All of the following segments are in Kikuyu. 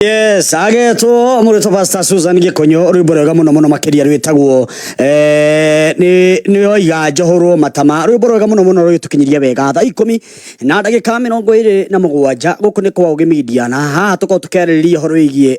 Yes, agetwo mũrĩtwo Pastor Susan Gĩkonyo, rwĩmbo rwega mũno mũno makĩria rwĩtagwo nĩ oiga njohorwo matama, rwĩmbo rwega mũno mũno rũgĩtũkinyiria wega thaa 17:27. Gũkũ nĩ kwa Ũgĩ Media, na haha tũkorwo tũkĩarĩrĩria ũhoro wĩgiĩ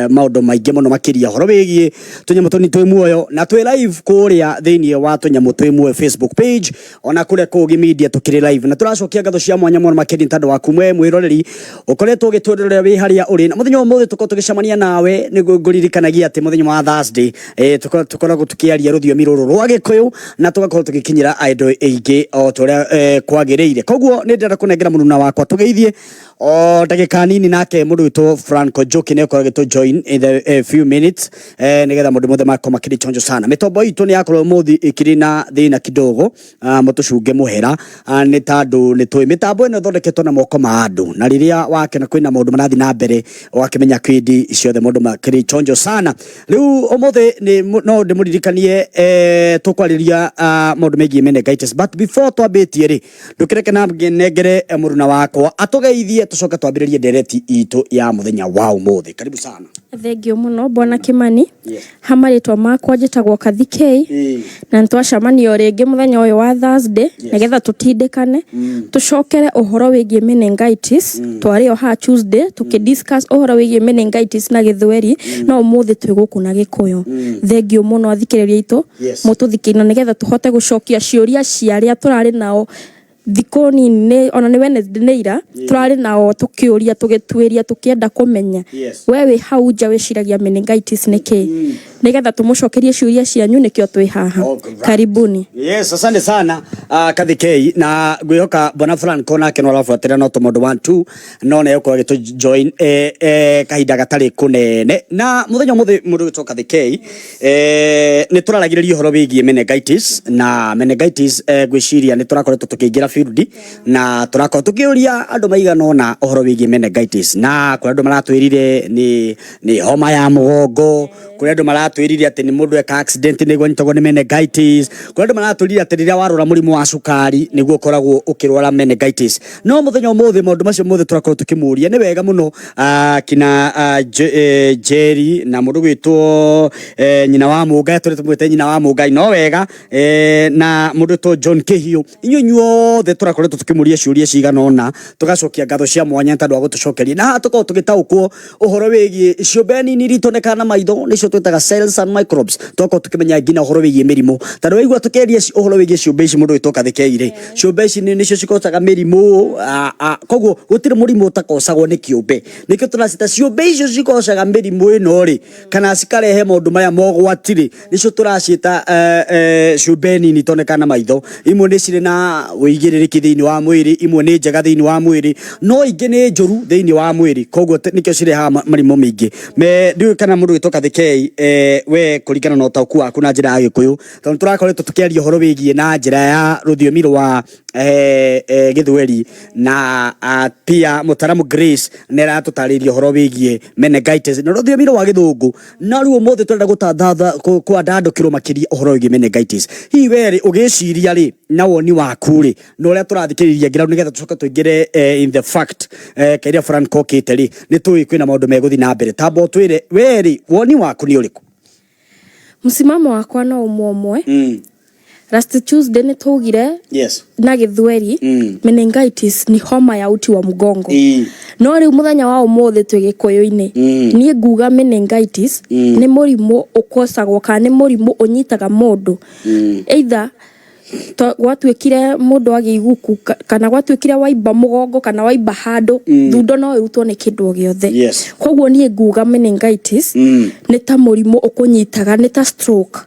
maũndũ maingĩ mũno makĩria ũhoro wĩgiĩ tũnyamũ tũnini twĩ muoyo, na twĩ live kũrĩa thĩinĩ wa Tũnyamũ Twĩ Muoyo Facebook page, ona kũrĩa kũ Ũgĩ Media tũkĩrĩ live, na tũracokia ngatho cia mwanya mũno makĩria nĩ tondũ waku mwe mwĩroreri ũkoretwo ũgĩtwĩrorera wĩ harĩa ũrĩ. Na mũthenya wa ũmũthĩ tũkorwo tũgĩcemania nawe nĩguo ngũririkanagia atĩ mũthenya wa Thursday tũkoragwo tũkĩaria rũthiomi rũrũ rwa Gĩkũyũ na tũgakorwo tũgĩkinyĩra andũ aingĩ o ta ũrĩa kwagĩrĩire. Koguo nĩ ndĩrenda kũnengera mũruna wakwa tũgeithie o ndagĩka nini, nake mũndũ witũ Franco Njoki nĩ akorwo agĩtũ join in the few minutes nĩgetha mũndũ mothe makorwo makĩrĩ chonjo sana. Mĩtombo itũ nĩ yakorwo mũthi ĩkĩrĩ na thĩna kidogo, mũtũcunge mũhera, nĩ tondũ nĩ tũĩ mĩtambo ĩno ĩthondeketwo na moko ma andũ, na rĩrĩa wakena kwĩna maũndũ marathiĩ na mbere ũgakĩmenya kĩndi ciothe maũndũ makĩrĩ chonjo sana. Rĩu ũmũthĩ nĩ no ndĩmũririkanie tũkwarĩria maũndũ megiĩ meningitis, but before twambĩtie rĩ, ndũkĩreke na nengere mũruna wakwa atũgeithie, tũcoke twambĩrĩrie ndereti itũ ya mũthenya wa ũmũthĩ. Karibu sana. Thengio mũno, Bwana Kimani. Ha marĩtwa makwa njĩtagwo Kathi K, na nĩ twacemania o rĩngĩ mũthenya ũyũ wa Thursday nĩgetha tũtindĩkane tũcokere ũhoro wĩgiĩ meningitis. Twarĩ o haha Tuesday tũkĩdiscuss ũhoro wĩgiĩ meningitis na Gĩthweri, no ũmũthĩ twĩ gũkũ na Gĩkũyũ. Thengio mũno athikĩrĩria aitũ mũtũthikĩrĩria, na nĩgetha tũhote gũcokia ciũria cia arĩa tũrarĩ nao thikũ nini ona nĩ Wednesday nĩ ira tũrarĩ nao tũkĩũria, tũgĩtuĩria, tũkĩenda kũmenya. We wĩ hau nja wĩciragia meningitis nĩ kĩ? Nĩgetha tũmũcokerie ciũria cianyu nĩkĩo twĩ haha. Karibuni. Yes, asante sana Kathi K, na ngwĩhoka Bwana Franco nake no arabuatĩrĩra no tũmaũndũ 1 2 no nĩ egũkorwo agĩtũ join kahinda gatarĩ kũnene. Na mũthenya ũmũthĩ mũndũ ũgĩtwo Kathi K, nĩ tũraragĩrĩria ũhoro wĩgiĩ meningitis. Na meningitis, ngwĩciria nĩ tũrakoretwo tũkĩingĩra field na tũrakorwo tũkĩũria andũ maigana ũna ũhoro wĩgiĩ meningitis, na kũrĩ andũ maratwĩrire nĩ homa ya mũgongo, kũrĩ andũ maratwĩrire atĩ nĩ mũndũ eka accident nĩguo anyitagwo nĩ meningitis, kũrĩ andũ maratwĩrire atĩ rĩrĩa warwara mũrimũ wa cukari nĩguo ũkoragwo ũkĩrwara meningitis. No mũthenya ũmũthĩ maũndũ macio mothe tũrakorwo tũkĩmũria. Nĩ wega mũno kina Jerry na mũndũ gwĩtwo nyina wa Mũngai, tũrĩ tũmwĩte nyina wa Mũngai no wega, na mũndũ gwĩtwo John Kĩhiũ, inyuĩ inyuothe tũrakoretwo tũkĩmũria ciũria cigana ũna, tũgacokia ngatho cia mwanya nĩ tondũ wa gũtũcokeria. Na haha tũkorwo tũgĩtaũkwo ũhoro wĩgiĩ ciũmbe nini iria itonekaga na maitho, nĩcio twĩtaga cells and microbes. Tũgakorwo tũkĩmenya nginya ũhoro wĩgiĩ mĩrimũ, tondũ waigua tũkĩaria ũhoro wĩgiĩ ciũmbe ici, mũndũ wĩtwo Kathikei rĩ, ciũmbe ici nĩcio cikocaga mĩrimũ, koguo gũtirĩ mũrimũ ũtakocagwo nĩ kĩũmbe. Nĩkĩo tũracita ciũmbe icio cikocaga mĩrimũ ĩno rĩ, kana cikarehe maũndũ maya mogwati rĩ, nĩcio tũraciĩta ciũmbe nini itonekaga na maitho. Imwe nĩ cirĩ na ũigĩrĩrĩki thĩinĩ wa mwĩrĩ, imwe nĩ njega thĩinĩ wa mwĩrĩ, no ingĩ nĩ njũru thĩinĩ wa mwĩrĩ, koguo nĩkĩo cirehaga marimũ maingĩ. Me ndiũĩ kana mũndũ wĩtwo Kathikei, we kũringana na ũtaũku waku na njĩra ya Gĩkũyũ, tondũ tũrakoretwo tũkĩaria ũhoro wĩgiĩ na njĩra ya rũthiomi rwa Gĩthweri, na pia mũtaramu Grace nĩ aratũtarĩria ũhoro wĩgiĩ meningitis na rũthiomi rwa Gĩthũngũ. Na rĩu ũmũthĩ tũrenda gũtandatha kwandandũkĩrwo makĩria ũhoro wĩgiĩ meningitis. Hihi we rĩ, ũgĩciria rĩ, na woni waku rĩ, na ũrĩa tũrathikĩrĩria ngira, nĩgetha tũcoke tũingĩre in the fact kairia Franco okĩte rĩ, nĩ tũĩ kwĩna maũndũ megũthiĩ na mbere, tamba ũtwĩre we rĩ, woni waku nĩ ũrĩkũ? Msimamo wakwa no ũmwe ũmwe. Last Tuesday nĩ twaugire na Gĩthweri meningitis ni homa ya uti wa mgongo. No rĩu mũthenya wa ũmũthĩ twĩ Gĩkũyũ-inĩ, niĩ nguga meningitis nĩ mũrimũ ũkocagwo kana nĩ mũrimũ ũnyitaga mũndũ either gwatuĩkire mũndũ agĩa iguku kana gwatuĩkire waimba mũgongo kana waimba handũ, thundo no ĩrutwo nĩ kĩndũ o gĩothe. Koguo niĩ nguga meningitis nĩ ta mũrimũ ũkũnyitaga, nĩ ta stroke,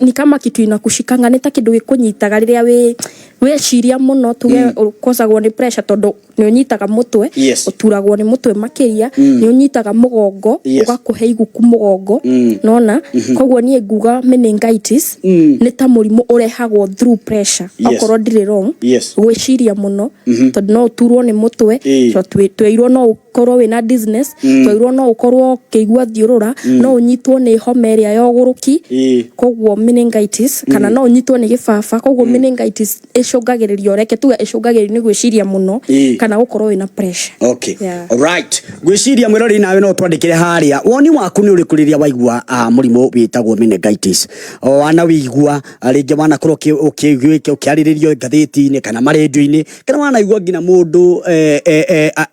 ni kama kitu inakushikanga, nĩ ta kĩndũ gĩkũnyitaga rĩrĩa wĩ weciria mũno, tuge ũkosagwo nĩ pressure, tondũ nĩ ũnyitaga mũtwe, ũturagwo nĩ mũtwe makĩria, nĩ ũnyitaga mũgongo, ũgakũhe iguku mũgongo nona. Koguo niĩ nguga meningitis nĩ ta mũrimũ ũrehagwo through pressure, okorwo ndirĩ wrong, gwĩciria mũno, tondũ no ũturwo nĩ mũtwe. So twĩirwo no Ũkorwo wĩna dizziness, twairwo no ũkorwo ũkĩigua thiũrũra, no ũnyitwo nĩ homa ĩrĩa ya ũgũrũki, koguo meningitis, kana no ũnyitwo nĩ gĩbaba. Koguo meningitis ĩcũngagĩrĩrio, reke tuge ĩcũngagĩrĩrio nĩ gwĩciria mũno kana gũkorwo wĩna pressure. Okay. Yeah. Right, ngwĩciria mwĩroreri nawe no twandĩkĩre harĩa woni waku nĩ ũrĩkũ rĩrĩa waigua mũrimũ wĩtagwo meningitis. O wana wĩigua, rĩngĩ wanakorwo ũkĩarĩrĩrio ngathĩti-inĩ kana marendio-inĩ, kana wanaigua nginya mũndũ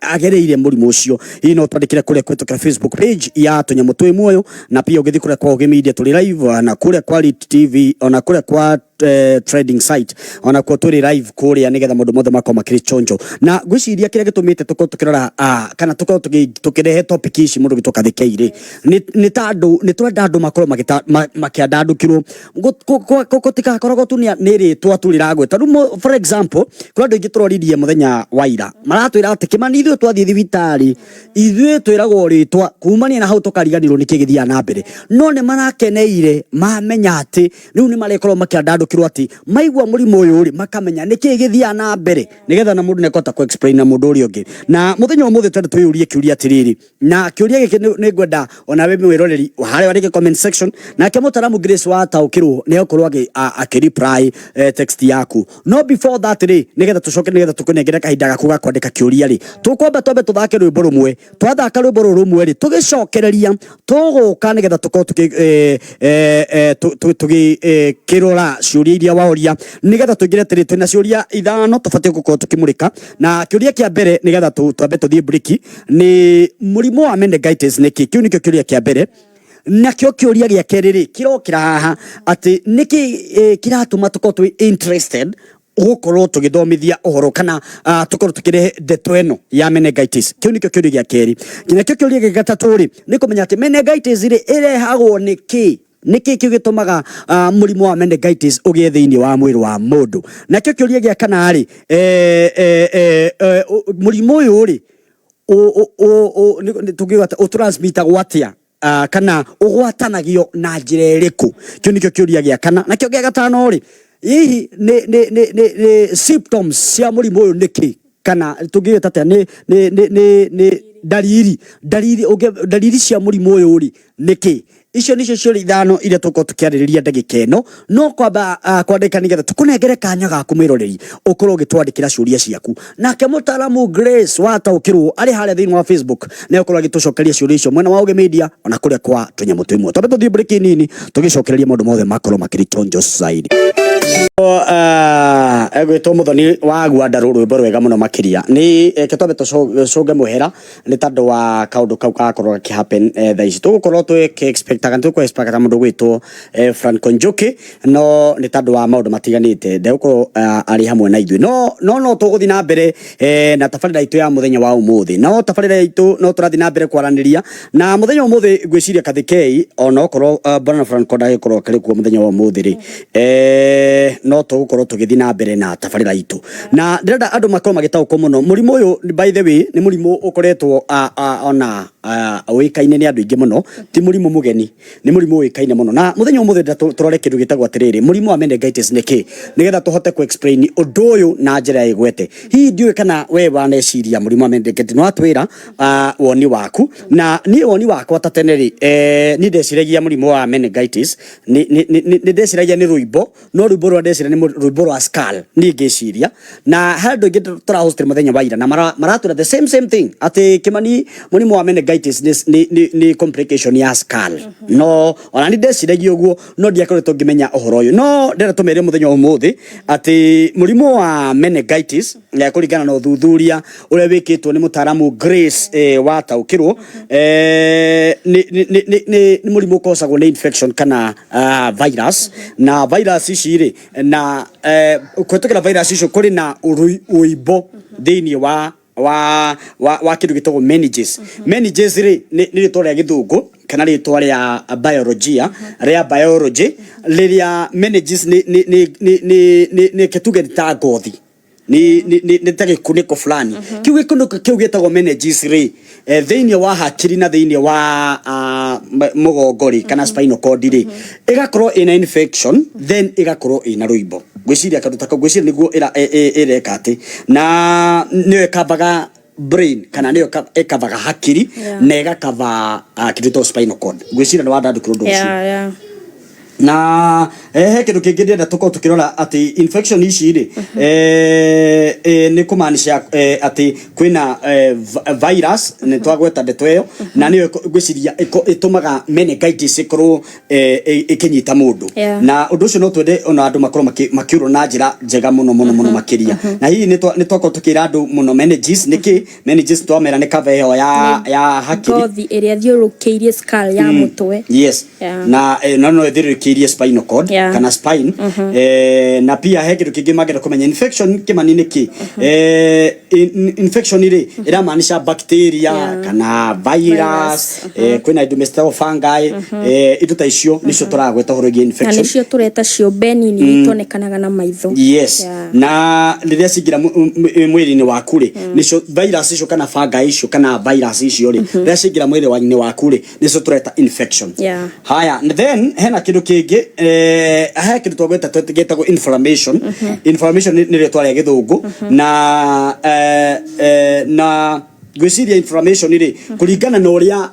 agereire mũrimũ ũcio, hihi no twandĩkĩre kũrĩa kũhetũkĩra Facebook page ya Tũnyamũ Twĩ Muoyo, na pia ũgĩthiĩ kũrĩa kwa Ũgĩ Media tũrĩ live, na kũrĩa kwa Lit TV, ona kũrĩa kwa trading site ona kuo tũrĩ live kũrĩa, nĩgetha maũndũ mothe makorwo makĩrĩ chonjo. Na ngwĩciria kĩrĩa gĩtũmĩte tũkorwo tũkĩrora kana tũkorwo tũkĩrehe topic ici mũndũ gĩtwo Kathikei rĩ, nĩ tandũ nĩ tũrenda andũ makorwo makĩandandũkĩrwo gũtigakoragwo tu nĩ rĩtwa tu rĩragwĩta. Rĩu for example, kũrĩ andũ aingĩ tũroririe mũthenya wa ira maratwĩra atĩ, "Kĩmani, ithuĩ twathiĩ thibitarĩ ithuĩ twĩragwo rĩtwa, kumania na hau tũkariganĩrwo nĩkĩ gĩthiaga na mbere." No nĩ marakeneire mamenya atĩ rĩu nĩ marekorwo makĩandandũkĩrwo atĩ maigua mũrimũ ũyũ rĩ, makamenya nĩkĩ gĩthiaga na mbere, nĩgetha na mũndũ nĩekũhota kũ explain na mũndũ ũrĩa ũngĩ. Na mũthenya ũmũthĩ twenda twĩyũrie kĩũria atĩrĩrĩ, na kĩũria gĩkĩ nĩ ngwenda onawe mwĩroreri harĩa wandĩke comment section, nake mũtaramu Grace wataũkĩrwo nĩ egũkorwo akĩ reply text yaku. No before that rĩ, nĩgetha tũcoke, nĩgetha tũkũnengere kahinda gaku ga kwandĩka kĩũria rĩ, tũkwamba twambe tũthake rwĩmbo rũmwe. Twathaka rwĩmbo rũrũ rũmwe rĩ, tũgĩcokereria tũgũka nĩgetha tũkorwo tũgĩ kĩrora ciũria iria waũria, nĩgetha tũingĩre atĩrĩ, twĩna ciũria ithano tũbatiĩ gũkorwo tũkĩmũrĩka. Na kĩũria kĩa mbere, nĩgetha twambe tũthiĩ break, nĩ mũrimũ wa meningitis nĩ kĩ? Kĩu nĩkĩo kĩũria kĩa mbere. Nakĩo kĩũria gĩa kerĩ rĩ, kĩrokĩra haha atĩ nĩkĩ kĩratũma tũkorwo twĩ interested gũkorwo tũgĩthomithia ũhoro kana tũkorwo tũkĩrehe ndeto ĩno ya meningitis? Kĩu nĩkĩo kĩũria gĩa kerĩ. Nakĩo kĩũria gĩa gatatũ rĩ, nĩ kũmenya atĩ meningitis rĩ, ĩrehagwo nĩ kĩ? Nĩkĩ kĩu gĩtũmaga mũrimũ wa meningitis ũgĩe thĩinĩ wa mwĩrĩ wa mũndũ? Nakĩo kĩũria gĩa kana rĩ, mũrimũ ũyũ rĩ, tũngiuga atĩ ũtransmitagwo atĩa kana ũgwatanagio na njĩra ĩrĩkũ? Kĩu nĩkĩo kĩũria gĩa kana. Nakĩo gĩa gatano rĩ, hihi nĩ symptoms cia mũrimũ ũyũ nĩ kĩ, kana tũngĩgĩta atĩa, nĩ ndariri cia mũrimũ ũyũ rĩ nĩ kĩ? Icio nicio ciũria ithano iria tũkorwo tũkĩarĩrĩria ndagĩka ĩno. No kwamba kwandĩka nĩgetha tũkũnengere kanya gaku mwĩroreri ũkorwo ũgĩtwandĩkĩra ciũria ciaku, nake mũtaramu Grace wataũkĩrwo arĩ harĩa thĩinĩ wa Facebook nĩ egũkorwo agĩtũcokeria ciũria icio mwena wa Ũgĩ Media ona kũrĩa kwa Tũnyamũ Twĩ Muoyo. Twambe tũthiĩ break nini, tũgĩcokereria maũndũ mothe makorwo makĩrĩ chonjo zaidi. Egwĩtwo Mũthoni wa Gwandarũ, rwĩmbo rwega mũno makĩria. Nĩ reke twambe tũcũnge mũhera nĩ tondũ wa kaũndũ kau gakorwo gakĩ happen thaa ici. Tũgũkorwo twĩkĩ expectaga, tũkũ expectaga mũndũ gwĩtwo Franco Njuki, no nĩ tondũ wa maũndũ matiganĩte ndegũkorwo arĩ hamwe na ithuĩ, no tũgũthiĩ na mbere na tabarĩra itũ ya mũthenya wa ũmũthĩ. No tabarĩra itũ no tũrathiĩ na mbere kwaranĩria na mũthenya wa ũmũthĩ. Ngwĩciria Kathikei, onokorwo bwana Franco ndagĩkorwo akĩrĩ kuo mũthenya wa ũmũthĩ rĩ, no tũgũkorwo tũgĩthiĩ na mbere na tabarĩra itũ, na ndĩrenda andũ makorwo magĩtaũkwo mũno mũrimũ ũyũ. By the way, nĩ mũrimũ ũkoretwo ona ũĩkaine nĩ andũ aingĩ mũno, ti mũrimũ mũgeni, nĩ mũrimũ ũĩkaine mũno. Na mũthenya ũmũthĩ ndĩrenda tũrore kĩndũ gĩtagwo atĩrĩrĩ, mũrimũ wa meningitis nĩ kĩ, nĩgetha tũhote kũ explain ũndũ ũyũ na njĩra ĩgwete. Hihi ndiũĩ kana we waneciria mũrimũ wa meningitis, nĩ watwĩra woni waku. Na niĩ woni wakwa ta tene rĩ, niĩ ndeciragia mũrimũ wa meningitis nĩ ndeciragia nĩ rũimbo, no rwĩmbo rũrĩa ndeciria nĩ rwĩmbo rwa Skull. Niĩ ngĩciria na harĩ andũ aingĩ tũrahostire mũthenya wa ira na maratwĩra the same same thing atĩ, "Kĩmani, mũrimũ wa meningitis nĩ complication ya skull." No ona nĩ ndeciragia ũguo, no ndiakoretwo ngĩmenya ũhoro ũyũ. No ndĩrenda tũmere mũthenya wa ũmũthĩ atĩ mũrimũ wa meningitis, kũringana na ũthuthuria ũrĩa wĩkĩtwo nĩ mũtaaramu Grace wataũkĩrwo, nĩ mũrimũ ũkosagwo nĩ infection kana virus. Na virus ici rĩ, na kũhetũkĩra virus icio kũrĩ na ũimbo thĩinĩ wa kĩndũ gĩtagwo meninges. Meninges rĩ, nĩ rĩtwa rĩa gĩthũngũ kana rĩtwa rĩa biolojia, rĩa biology, rĩrĩa meninges nĩ kĩtuge nĩ ta ngothi, nĩ ta gĩkunĩko fulani. Kĩu gĩkunĩko kĩu gĩtagwo meninges rĩ, thĩinĩ wa hakiri na thĩinĩ wa mũgongo rĩ, kana spinal cord rĩ, ĩgakorwo ĩna infection, then ĩgakorwo ĩna rũimbo. Ngwĩciria kaũndũ ta kau, ngwĩciria nĩguo ĩreka atĩ na nĩyo ĩkambaga. Brain kana nĩyo ĩkavaga hakiri na ĩgakava kĩndũ gĩtagwo spinal cord. Ngwĩciria nĩ wandandũkĩra ũndũ ũcio. Yeah. Na he kĩndũ kĩngĩ ndĩrenda tũkorwo tũkĩrora atĩ infection ici rĩ, nĩ kũmaanisha atĩ kwĩna virus, nĩ twagweta ndeto ĩyo, na nĩyo ngwĩciria ĩtũmaga meningitis ĩkorwo ĩkĩnyita mũndũ. Na ũndũ ũcio no twende ona andũ makorwo makĩũrwo na njĩra njega mũno mũno mũno makĩria. Na hihi nĩ twakorwo tũkĩra andũ mũno meninges nĩ kĩ. Meninges twamera nĩ cover ĩyo ya hakiri. Ngothi ĩrĩa ĩthiũrũrũkĩirie skull ya mũtwe. Yes. Na no ĩthiũrũrũkĩirie spinal cord kana spine. Na pia he kĩndũ kĩngĩ mangĩenda kũmenya, infection kĩmani nĩ kĩ. Infection rĩ, ĩramaanisha bacteria kana virus. Virus. Kwĩna indo mĩcitagwo fungi, indo ta icio nĩcio tũragweta ũhoro wĩgiĩ Na infection. Nĩcio tũreta ciũmbe nini itonekanaga na maitho. Yes. Na rĩrĩa cingĩra mwĩrĩ-inĩ waku rĩ, nĩcio virus icio kana fungi icio kana virus icio rĩ, rĩrĩa ciaingĩra mwĩrĩ-inĩ waku rĩ, nĩcio tũreta infection. Haya, then hena kĩndũ kĩngĩ, he kĩndũ twagweta gĩtagwo inflammation. Inflammation nĩ rĩtwa rĩa Gĩthũngũ, na ngwĩciria inflammation rĩ, kũringana na ũrĩa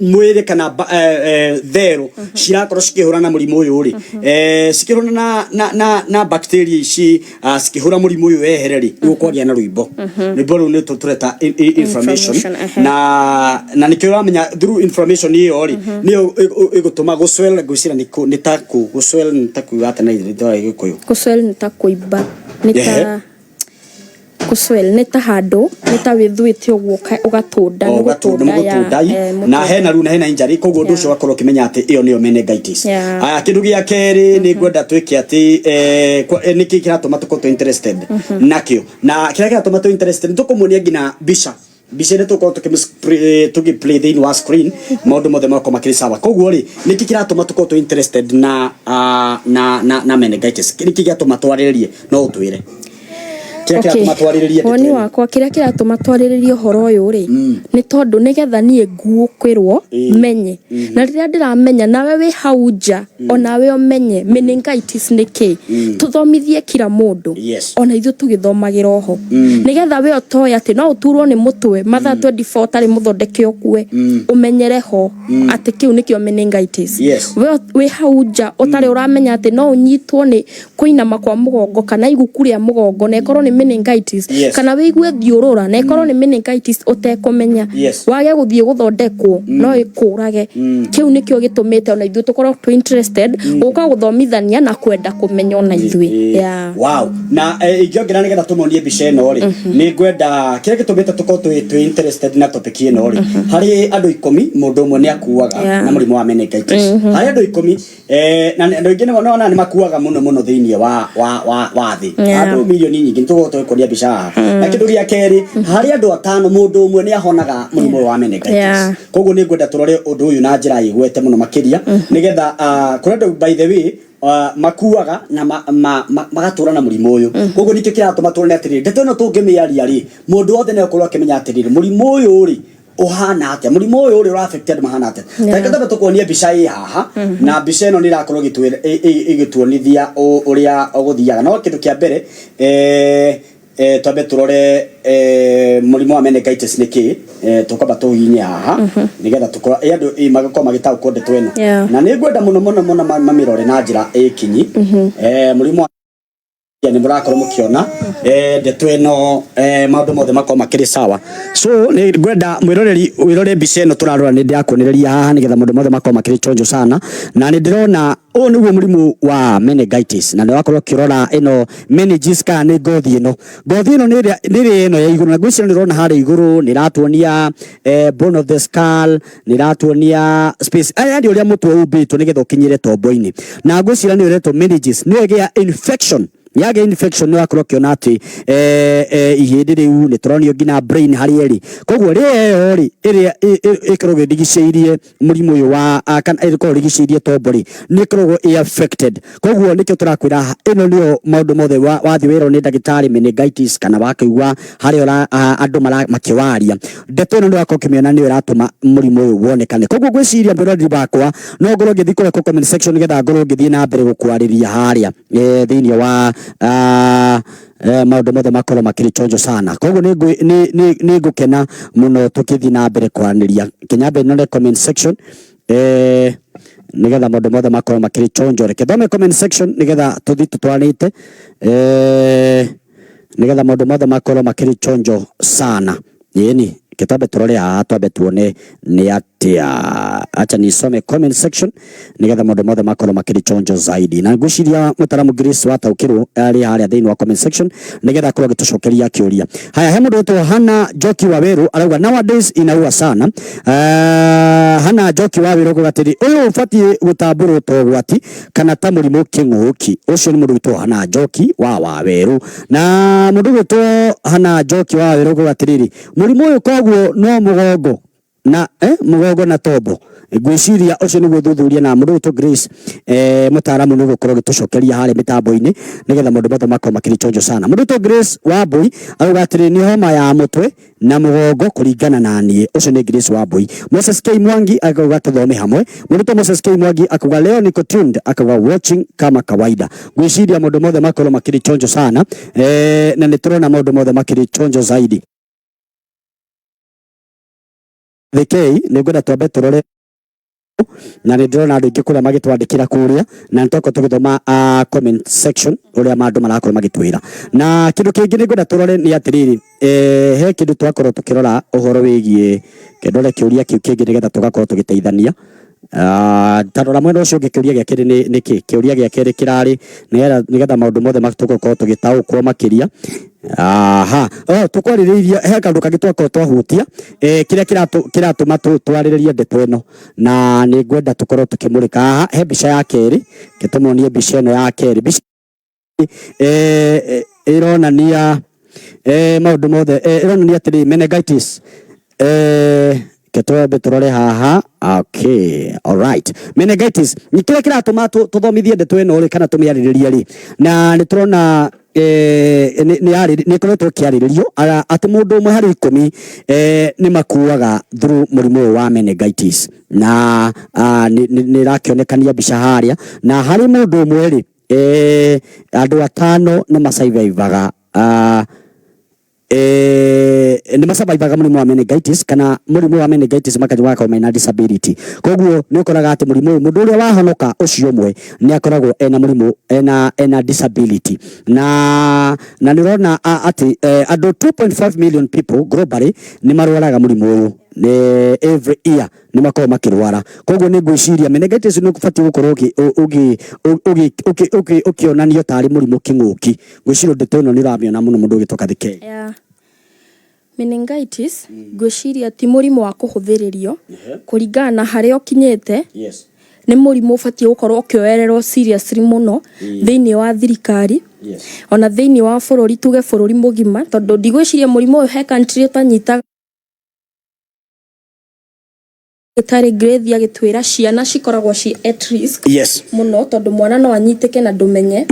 mwĩrĩ kana therũ cirakorwo cikĩhũrana na mũrimũ ũyũ rĩ, cikĩhũrana na bacteria ici, cikĩhũra mũrimũ ũyũ wehere rĩ, nĩ gũkwagĩa na rũimbo. Rũimbo rũu nĩ tũreta inflammation. Inflammation, ehe. Na nĩkĩo ũramenya through inflammation ĩyo rĩ, nĩyo ĩgũtũma gũswell. Ngwĩciria nĩ ta gũswell nĩ ta kuga atĩa na rĩtwa rĩa Gĩkũyũ? Gũswell nĩ ta kũimba, nĩ ta gũswell nĩ ta handũ nĩ ta wĩthuĩte ũguo ũgatũnda. O Nĩ ũgatũnda. Gũtũnda ya Mũgũtũnda na mũtũnda. Hena rĩu na hena injury, koguo ũndũ ũcio ũgakorwo ũkĩmenya atĩ ĩyo nĩyo meningitis. Aya, kĩndũ gĩa kerĩ nĩ ngwenda twĩke atĩ nĩkĩ kĩratũma tũkorwo twĩ interested nakĩo, na kĩrĩa kĩratũma twĩ interested nĩ tũkũmuonia nginya mbica ĩrĩa tũgũkorwo tũgĩ-play thĩinĩ wa screen, maũndũ mothe magakorwo makĩrĩ sawa. Koguo rĩ, nĩkĩ kĩratũma tũkorwo twĩ interested na meningitis? Nĩkĩ gĩatũma twarĩrĩrie? No ũtwĩre kĩrĩa kĩratũma twarĩrĩrie ndeto Woni ĩno? wakwa, kĩrĩa kĩratũma twarĩrĩrie ũhoro ũyũ rĩ, nĩ tondũ nĩgetha niĩ nguũkĩrwo menye, na rĩrĩa ndĩramenya, nawe wĩ hau nja onawe ũmenye meningitis nĩ kĩ. Tũthomithie kila mũndũ, ona ithuĩ tũgĩthomagĩra oho, nĩgetha we ũtoĩ atĩ no ũturwo nĩ mũtwe mathaa 24 ũtarĩ mũthondeke ũkue, ũmenyere ho atĩ kĩu nĩkĩo meningitis. We wĩ hau nja ũtarĩ ũramenya atĩ no ũnyitwo nĩ kũinama kwa mũgongo kana iguku rĩa mũgongo na ĩkorwo nĩ meningitis, kana wĩigue thiũrũra na ĩkorwo nĩ meningitis ũtekũmenya, wage gũthiĩ gũthondekwo, no ĩkũrage. Kĩu nĩkĩo gĩtũmĩte ona ithuĩ tũkorwo twĩ interested gũka gũthomithania na kwenda kũmenya ona ithuĩ. Wow. Na ingĩongerera nĩgetha tũmonie mbica ĩno rĩ, nĩ ngwenda kĩrĩa gĩtũmĩte tũkorwo twĩ interested na topic ĩno rĩ, harĩ andũ 10 mũndũ ũmwe nĩ akuaga na mũrimũ wa meningitis. Harĩ andũ 10, na andũ aingĩ nĩwona nĩ makuaga mũno mũno thĩinĩ wa thĩ. Andũ milioni nyingĩ nĩ tũgũkorwo tũgĩkuonia mbica haha. Na kĩndũ gĩa kerĩ, harĩ andũ atano mũndũ ũmwe nĩ ahonaga mũrimũ ũyũ wa meningitis. Koguo nĩ ngwenda tũrore ũndũ ũyũ na njĩra ĩgwete mũno makĩria, nĩgetha kũrĩ andũ, by the way, makuaga na magatũra na mũrimũ ũyũ. Koguo nĩkĩo kĩratũma tuone atĩrĩrĩ, ndeto ĩno tũngĩmĩaria rĩ, mũndũ wothe nĩ egũkorwo akĩmenya atĩrĩrĩ, mũrimũ ũyũ rĩ ũhana atĩa, mũrimũ ũyũ rĩ ũra affect andũ mahana atĩa. Reke twambe tũkuonie mbica ĩ haha, na mbica ĩno nĩ ĩrakorwo ĩgĩtuonithia ũrĩa gũthiaga. No kĩndũ kĩa mbere, twambe tũrore mũrimũ wa meningitis nĩ kĩ. Tũkwamba tũhihinye haha nĩgetha tũkorwo andũ magakorwo magĩtaũkwo ndeto ĩno. Na nĩ ngwenda mũno mũno mũno mamĩrore na njĩra ĩkinyi. Mũrimũ wa nĩ mũrakorwo mũkĩona ndeto ĩno, maũndũ mothe makorwo makĩrĩ sawa. So nĩ ngwenda mwĩroreri wĩrore mbica ĩno tũrarora, nĩ ndĩrakuonereria haha nĩgetha maũndũ mothe makorwo makĩrĩ chonjo sana. Na nĩ ndĩrona ũyũ nĩguo mũrimũ wa meningitis, na nĩ wakorwo ũkĩrora ĩno meninges kana nĩ ngothi ĩno. Ngothi ĩno nĩ ĩrĩa ĩno ya igũrũ, na ngwĩciria nĩ ũrona harĩa igũrũ nĩ ĩratuonia bone of the skull, nĩ ĩratuonia space aya nĩ ũrĩa mũtwe ũmbĩtwo nĩgetha ũkinyĩre tombo-inĩ. Na ngwĩciria nĩ ũretwo meninges, nĩyo ĩgĩa infection. Yagĩa infection nĩ wakorwo ũkĩona atĩ ihĩndĩ rĩu nĩ tũronio nginya brain harĩa ĩrĩ. Koguo rĩa ĩyo rĩ, ĩrĩa ĩkoragwo ĩrigicĩirie mũrimũ ũyũ wa kana ĩkoragwo ĩrigicĩirie tombo rĩ, nĩ ĩkoragwo ĩ affected. Koguo nĩkĩo tũrakwĩra haha, ĩno nĩyo maũndũ mothe wathiĩ wĩrwo nĩ ndagĩtarĩ meningitis, kana wakĩigua harĩa andũ makĩwaria ndeto ĩno, nĩ wakorwo ũkĩmĩona nĩyo ĩratũma mũrimũ ũyũ wonekane. Koguo ngwĩciria mwĩroreri wakwa no ngorwo ngĩthiĩ kũrĩa kwa comment section nĩgetha ngorwo ngĩthiĩ na mbere gũkwarĩria harĩa thĩinĩ wa Maũndũ mothe makorwo makĩrĩ chonjo sana. Koguo nĩ ngũkena mũno tũkĩthiĩ na mbere kwaranĩria. Kĩnyambe none comment section nigetha maũndũ mothe makorwo makĩrĩ chonjo. Reke thome comment section nigetha tũthiĩ tũtwaranĩte, nigetha maũndũ mothe makorwo makĩrĩ chonjo sana. Ĩni kĩtwambe tũrore haha, twambe tuone nĩ atĩa. Acha nisome comment section nigetha maũndũ mothe makorwo makĩrĩ chonjo zaidi. Na ngwĩciria mũtaramu Grace wataũkĩrwo arĩ harĩa thĩinĩ wa comment section nigetha akorwo agĩtũcokeria kĩũria. Haya, he mũndũ wĩtwo Hana Njoki wa Weru arauga nowadays inaua sana. Hana Njoki wa Weru akauga atĩrĩ, ũyũ ũbatiĩ gũtambũrwo ta ũgwati kana ta mũrimũ kĩng'ũki. Ũcio nĩ mũndũ wĩtwo Hana Njoki wa Waweru. Na mũndũ wĩtwo Hana Njoki wa Waweru akauga atĩrĩrĩ, mũrimũ ũyũ koguo no mũgongo na mũgongo na tombo. Ngwĩciria ũcio nĩguo ũthuthuria na mũndũ wĩtwo Grace mũtaaramu nĩ gũkorwo gĩtũcokeria harĩa mĩtambo-inĩ nĩgetha maũndũ mothe makorwo makĩrĩ chonjo sana. Mũndũ wĩtwo Grace Wambui arauga atĩrĩ, nĩ homa ya mũtwe na mũgongo kũringana na niĩ. Ũcio nĩ Grace Wambui. Moses K Mwangi akauga tũthome hamwe. Mũndũ wĩtwo Moses K Mwangi akauga leo niko tuned, akauga watching kama kawaida. Ngwĩciria maũndũ mothe makorwo makĩrĩ chonjo sana, na nĩ tũrona maũndũ mothe makĩrĩ chonjo zaidi. TK nĩ ngwenda twambe tũrore, na nĩ ndĩrona andũ aingĩ kũrĩa magĩtwandĩkĩra kũrĩa, na nĩ twakorwo tũgĩthoma comment section ũrĩa andũ marakorwo magĩtwĩra. Na kĩndũ kĩngĩ nĩ ngwenda tũrore nĩ atĩrĩrĩ, he kĩndũ twakorwo tũkĩrora ũhoro wĩgiĩ kĩndore kĩũria kĩu kĩngĩ nĩgetha tũgakorwo tũgĩteithania. Tarora mwena ũcio ũngĩ, kĩũria gĩa kerĩ nĩ kĩ? Kĩũria gĩa kerĩ kĩrarĩ nĩgetha maũndũ mothe tũgũkorwo tũgĩtaũkwo makĩria. Aha, oh, tũkwarĩrĩirie he kaũndũ kangĩ twakorwo twahutia, kĩrĩa kĩratũma twarĩrĩrie ndeto ĩno, na nĩ ngwenda tũkorwo tũkĩmũrĩka haha. He mbica ya kerĩ, reke tũmuonie mbica ĩno ya kerĩ. Mbica ĩronania maũndũ mothe, ĩronania atĩrĩ, meningitis. Reke twambe tũrore haha. Okay, alright. Meningitis nĩ kĩrĩa kĩratũma tũthomithie ndeto ĩno rĩ, kana tũmĩarĩrĩrie rĩ, na nĩ tũrona nĩ ĩkoretwo ĩkĩarĩrĩrio atĩ mũndũ ũmwe harĩ 10 nĩ makuaga through mũrimũ ũyũ wa meningitis, na nĩ ĩrakĩonekania mbica harĩa, na harĩ mũndũ ũmwe rĩ, andũ 5 nĩ masurvivaga, nĩ masurvivaga mũrimũ wa meningitis, kana mũrimũ wa meningitis magakorwo mena disability. Koguo nĩ ũkoraga atĩ mũrimũ ũyũ, mũndũ ũrĩa wahonoka ũcio ũmwe nĩ akoragwo ena mũrimũ, ena disability. Na nĩ ũrona atĩ andũ 2.5 million people globally nĩ marwaraga mũrimũ ũyũ nĩ every year, nĩ makoragwo makĩrwara. Koguo nĩ ngwĩciria meningitis nĩ ũbatiĩ gũkorwo ũkĩonanio tarĩ mũrimũ kĩng'ũki. Ngwĩciria ndeto ĩno nĩ ũramĩona mũno mũndũ ũgĩtwo Kathikei. Yeah. Meningitis ngwĩciria ti mũrimũ wa kũhũthĩrĩrio kũringana na harĩa ũkinyĩte. Nĩ mũrimũ ũbatiĩ gũkorwo ũkĩoererwo seriously mũno thĩinĩ wa thirikari, ona thĩinĩ wa bũrũri, tuge bũrũri mũgima, tondũ ndigwĩciria mũrimũ ũyũ he country ũtanyitaga. Ndagĩtarĩ Grace agĩtwĩra ciana cikoragwo ci at risk mũno, tondũ mwana no anyitĩke na ndũmenye.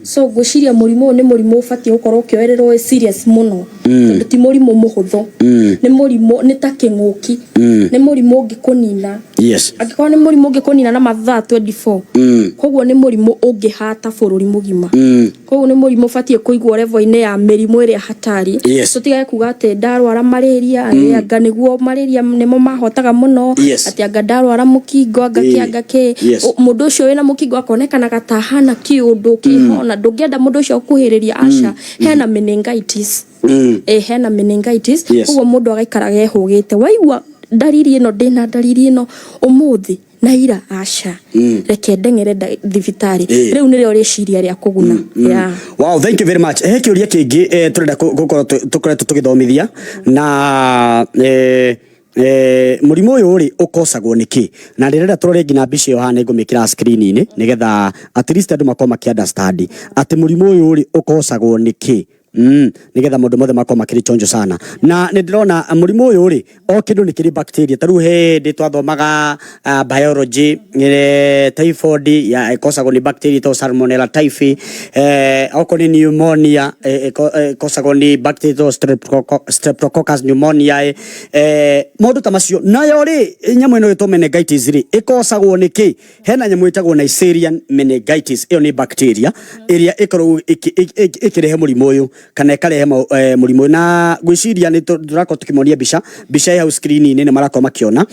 So ngwĩciria mũrimũ ũyũ nĩ mũrimũ ũbatiĩ gũkorwo ũkĩoererwo wĩ serious mũno, tondũ ti mũrimũ mũhũthũ. Nĩ mũrimũ, nĩ ta kĩng'ũki, nĩ mũrimũ ũngĩkũnina. Angĩkorwo nĩ mũrimũ ũngĩkũnina na mathaa 24, koguo nĩ mũrimũ ũngĩhata bũrũri mũgima. Koguo nĩ mũrimũ ũbatiĩ kũigwo level-inĩ ya mĩrimũ ĩrĩa hatari. Tũtigage kuga atĩ ndarwara malaria, anga nĩguo malaria nĩmo mahotaga mũno, atĩ anga ndarwara mũkingo, anga kĩ, anga kĩ. Mũndũ ũcio wĩna mũkingo akonekanaga ta hana kĩũndũ kĩhona, ndũngĩenda mũndũ ũcio akuhĩrĩria, aca, hena meningitis. Hena meningitis. Koguo mũndũ agaikaraga ehũgĩte. Waigua ndariri ĩno, ndĩna ndariri ĩno ũmũthĩ na ira, aca, reke ndeng'ere thibitarĩ. Rĩu nĩrĩo rĩciria rĩa kũguna, yeah. Wow, thank you very much. He kĩũria kĩngĩ tũrenda gũkorwo tũkoretwo tũgĩthomithia na mũrimũ ũyũ rĩ ũkosagwo nĩ kĩ, na ndĩrenda tũrore nginya mbica ĩyo haha, nĩ ngũmĩkĩra screen-inĩ nĩgetha at least andũ makorwo makĩ understand atĩ mũrimũ ũyũ rĩ ũkosagwo nĩ kĩ. Nigetha maũndũ mothe makorwo makĩrĩ chonjo sana. Na nĩ ndĩrona mũrimũ ũyũ rĩ, o kĩndũ nĩ kĩrĩ bacteria. Ta rĩu hĩndĩ twathomaga biology, typhoid ya ĩkosagwo nĩ bacteria ĩtagwo Salmonella typhi, okorwo nĩ pneumonia ĩkosagwo nĩ bacteria ĩtagwo Streptococcus pneumoniae, maũndũ ta macio. Nayo rĩ, nyamũ ĩno ĩtwo meningitis rĩ, ĩkosagwo nĩ kĩ? Hena nyamũ ĩtagwo Neisseria meningitis, ĩyo nĩ bacteria ĩrĩa ĩkoragwo ĩkĩrehe mũrimũ ũyũ kana ĩkarehe mũrimũ ũyũ. Na ngwĩciria nĩ tũrakorwo tũkĩmonia mbica, mbica ĩ hau screen-inĩ nĩ marakorwo makĩona.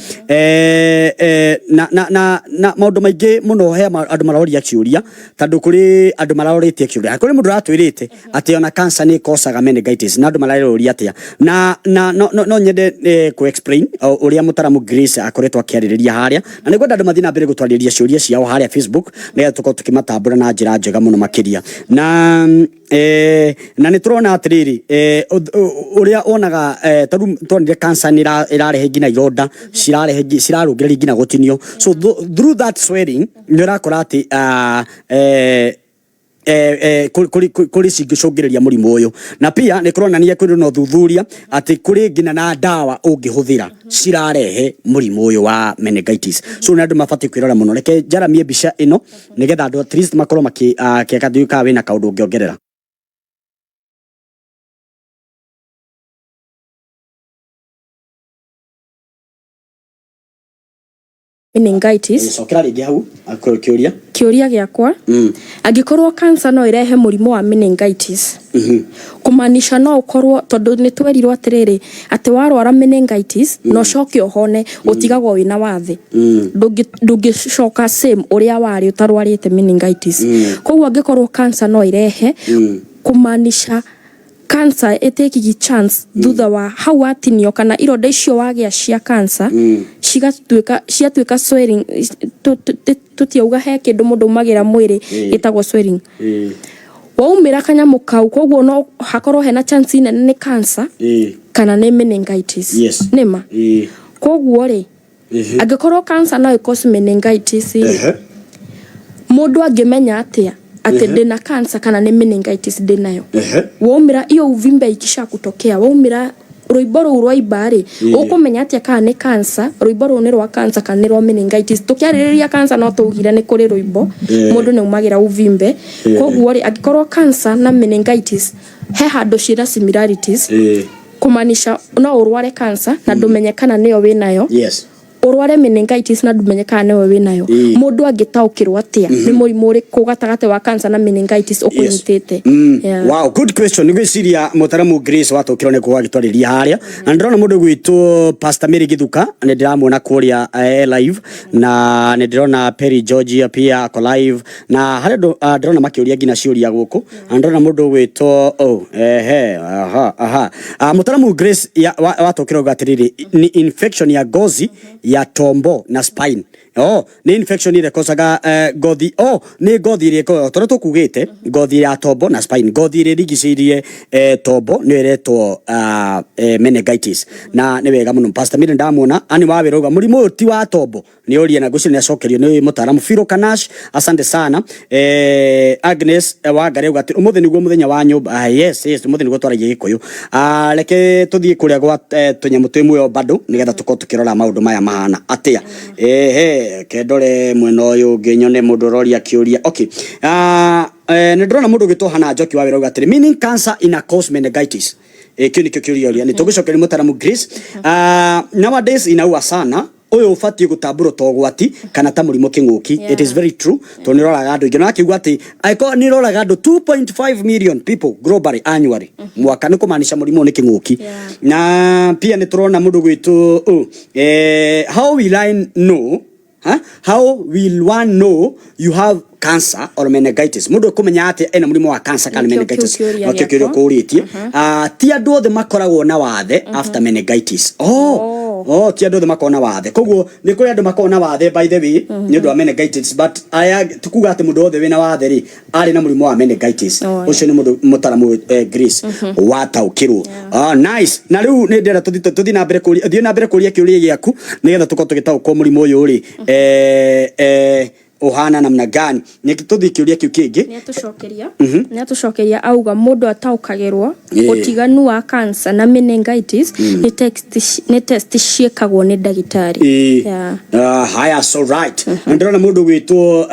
Na maũndũ maingĩ mũno, he andũ maroria kĩũria, tondũ kũrĩ andũ marorĩtie kĩũria, kũrĩ mũndũ ũratwĩrĩte atĩ ona cancer nĩ ĩkocaga meningitis, na andũ marerũria atĩa. Na no nyende kũ explain ũrĩa mũtaramu Grace akoretwo akĩarĩrĩria harĩa, na nĩ ngwenda andũ mathiĩ na mbere gũtwarĩria ciũria ciao harĩa Facebook, nĩgetha tũkorwo tũkĩmatambũra na njĩra njega mũno makĩria. Na nĩ tũrona atĩrĩrĩ, ũrĩa wonaga, ta rĩu tuonire cancer nĩ ĩrarehe nginya ironda, cirarehe cirarũngĩrĩria nginya gũtinio. So through that swelling nĩ ũrakora atĩ kũrĩ cingĩcũngĩrĩria mũrimũ ũyũ. Na pia nĩ kũronania kwĩna na ũthuthuria atĩ kũrĩ nginya na ndawa ũngĩhũthĩra cirarehe mũrimũ ũyũ wa meningitis. So nĩ andũ mabatiĩ kwĩrora mũno. Reke njaramie mbica ĩno nĩgetha andũ at least makorwo makĩeka. Ndiũĩ kana wĩna kaũndũ ũngĩongerera. Meningitis. Cokera rĩngĩ hau akũrĩ kĩũria. Kĩũria gĩakwa, angĩkorwo cancer no ĩrehe mũrimũ wa meningitis, kũmaanisha no ũkorwo, tondũ nĩ twerirwo atĩrĩrĩ, atĩ warwara meningitis na ũcoke ũhone, ũtigagwo wĩna wathe, ndũngĩcoka same ũrĩa warĩ ũtarwarĩte meningitis. Koguo angĩkorwo cancer no ĩrehe, kũmaanisha cancer ĩtĩkigi chance thutha wa hau watinio kana ironda icio wagĩa cia cancer cigatuĩka, ciatuĩka swelling. Tũtiauga he kĩndũ mũndũ umagĩra mwĩrĩ gĩtagwo swelling, waumĩra kanyamũ kau, koguo no hakorwo hena chance nene nĩ cancer kana nĩ meningitis. Nĩma? Koguo rĩ, angĩkorwo cancer no ĩcause meningitis rĩ, mũndũ angĩmenya atĩa atĩ ndĩna cancer kana nĩ meningitis ndĩnayo? Waumĩra iyo uvimbe ikisha kutokea, waumĩra rũimbo rũu rwaimba rĩ, ũkũmenya atĩa kana nĩ cancer, rũimbo rũu nĩ rwa cancer kana nĩ rwa meningitis? Tũkĩarĩrĩria cancer no tũugire nĩ kũrĩ rũimbo mũndũ nĩ aumagĩra uvimbe. Koguo rĩ, angĩkorwo cancer na meningitis he handũ ciĩna similarities, kũmaanisha no ũrware cancer na ndũmenye kana nĩyo wĩnayo, ũrware meningitis na ndũmenye kana nĩwe wĩnayo, mũndũ angĩtaũkĩrwo atĩa nĩ mũrimũ ũrĩkũ gatagatĩ wa cancer na meningitis ũkũnyitĩte? Yeah. Wow, good question. Nĩ gwĩciria mũtaramu Grace watũkĩrwo nĩ gũgagĩtwarĩria harĩa. Na ndĩrona mũndũ gwĩtwo Pastor Mary Githuka, nĩ ndĩramuona kũrĩa live, na nĩ ndĩrona Perry Georgia pia ako live, na harĩ andũ ndĩrona makĩũria nginya ciũria gũkũ. Na ndĩrona mũndũ gwĩtwo, oh, ehe, aha, aha. Mũtaramu Grace watũkĩrwo uga atĩrĩrĩ, ni infection ya ngozi ya tombo na spine. Oh, nĩ infection ĩrĩa ĩkocaga ngothi. Oh, nĩ ngothi ĩrĩa ĩkoragwo tondũ tũkugĩte ngothi ya tombo na spine, ngothi ĩrĩa ĩrigicĩirie tombo nĩyo ĩretwo meningitis. Na nĩ wega mũno Pastor Mary ndamuona ani wa wĩra uga mũrimũ ũyũ ti wa tombo nĩ ũria, na ngwĩciria nĩ acokerio nĩ mũtaaramu Philo Kanash. Asante sana. Agnes Wangari auga atĩ ũmũthĩ nĩguo mũthenya wa nyũmba. Yes, ũmũthĩ nĩguo twaragia Gĩkũyũ. Reke tũthiĩ kũrĩa gwa tũnyamũ twĩ muoyo bado, nĩgetha tũkorwo tũkĩrora maũndũ maya mahana atĩa. Ehe, ke ndore mwena ũyũ ũngĩ nyone mũndũ ũroria kĩũria. Okay, nĩ ndĩrona mũndũ ũgĩtwo Hana Njoki wa wĩra auga atĩrĩ, meaning cancer ina cause meningitis. Kĩu nĩkĩo kĩũria ũrĩa nĩ tũgũcokeria mũtaramu Grace. Nowadays inaua sana, ũyũ ũbatiĩ gũtambũrwo ta ũgwati kana ta mũrimũ kĩng'ũki. It is very true, tondũ nĩ ũroraga andũ aingĩ na akiuga atĩ angĩkorwo nĩ ũroraga andũ 2.5 million people globally annually mwaka, nĩ kũmaanisha mũrimũ ũyũ nĩ kĩng'ũki. Na pia nĩ tũrona mũndũ gwĩtwo how will I know? Huh? How will one know you have cancer or meningitis? Mũndũ ekũmenya atĩa ena mũrimũ wa cancer kana Nĩkĩo meningitis? kĩu kĩũria Nokĩo kĩũria gĩakwa. kũũrĩtie. Ti andũ othe makoragwo na wathe after meningitis. Oh. Oh, ti andũ othe makoragwo na wathe. Koguo nĩ kũrĩ andũ makoragwo na wathe, by the way, nĩ ũndũ wa meningitis, but aya tikuga atĩ mũndũ wothe wĩna wathe rĩ arĩ na mũrimũ wa meningitis. Ũcio nĩ mũndũ mũtaramu Grace wataũkĩrwo. Nice. Na rĩu nĩ ndĩrenda tũthiĩ na mbere kũria, thiĩ na mbere kũria kĩũria gĩaku nĩgetha tũkorwo tũgĩtaũkwo mũrimũ ũyũ rĩ. Ũhana namna gani? Nĩ tũthiĩ kĩũria kĩu kĩngĩ. Nĩ atũcokeria auga mũndũ ataũkagĩrwo ũtiganu wa cancer na meningitis nĩ test ciĩkagwo nĩ ndagĩtarĩ. Yeah. Haya, so right, na ndĩrona mũndũ gwĩtwo